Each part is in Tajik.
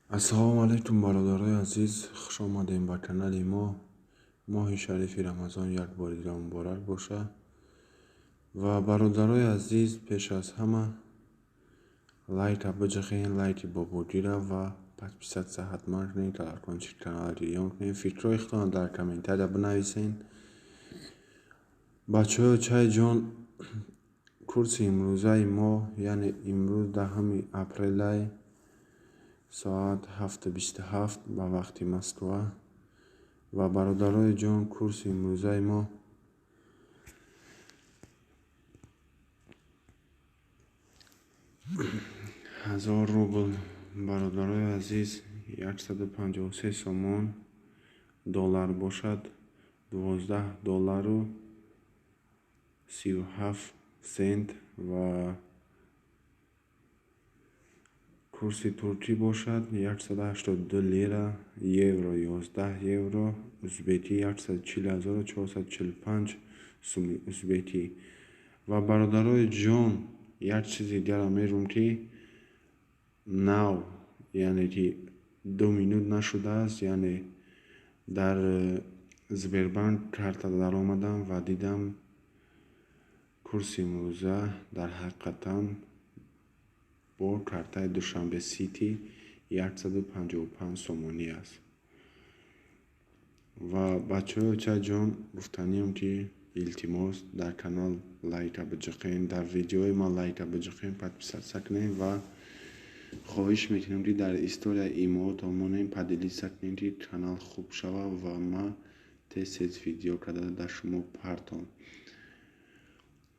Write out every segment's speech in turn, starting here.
Ассалому алайкум, бародарои азиз, хуш омадем ба канали мо. Моҳи шарифи Рамазон як бори дигар муборак боша. Ва бародарои азиз, пеш аз ҳама лайка биҷиқен, лайки бобогира ва подписаться ҳатман кунед, колокольчик каналро гирён кунед, фикрҳои худтонро дар комментария бинависен. Бачаҳои чайҷон, курси имрӯзаи мо, яъне имрӯз 10 апрелай, соат 7:27 ба вақти Москва. Ва бародарои ҷон, курси имрӯзаи мо 1000 рубл, бародарои азиз, 153 сомон, доллар бошад 12 доллару 37 сент ва курси туркӣ бошад 182 лира, евро 11 евро, узбекӣ 140 445 суми узбекӣ. Ва бародарои ҷон, як чизи дигарам мегӯм, ки нав, яъне ки 2 минут нашудааст, яъне дар Сбербанк карта даромадам ва дидам, курси имрӯза дар ҳақиқатан бо картаи Душанбе Сити 155 сомонӣ аст. Ва бачаҳои очаҷон, гуфтаниам, ки илтимос, дар канал лайка биҷиқен, дар видеои ман лайка биҷиқен, подписаться кунед ва хоҳиш мекунем, ки дар история имоотон монем, поделиться кунем, ки канал хуб шавад ва ман тез тез видео карда дар шумо партом.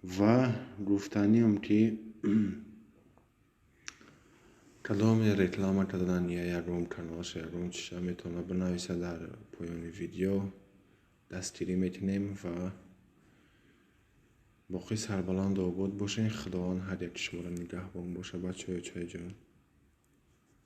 Ва гуфтаниам, ки кадоме реклама кардан я ягон каналша, ягон чиша, метавонад бинависад дар поёни видео, дастгирӣ мекунем. Ва боқӣ сарбаланду обод бошед. Худованд ҳар яки шуморо нигаҳбон бошад, бачаҳои очаҷон.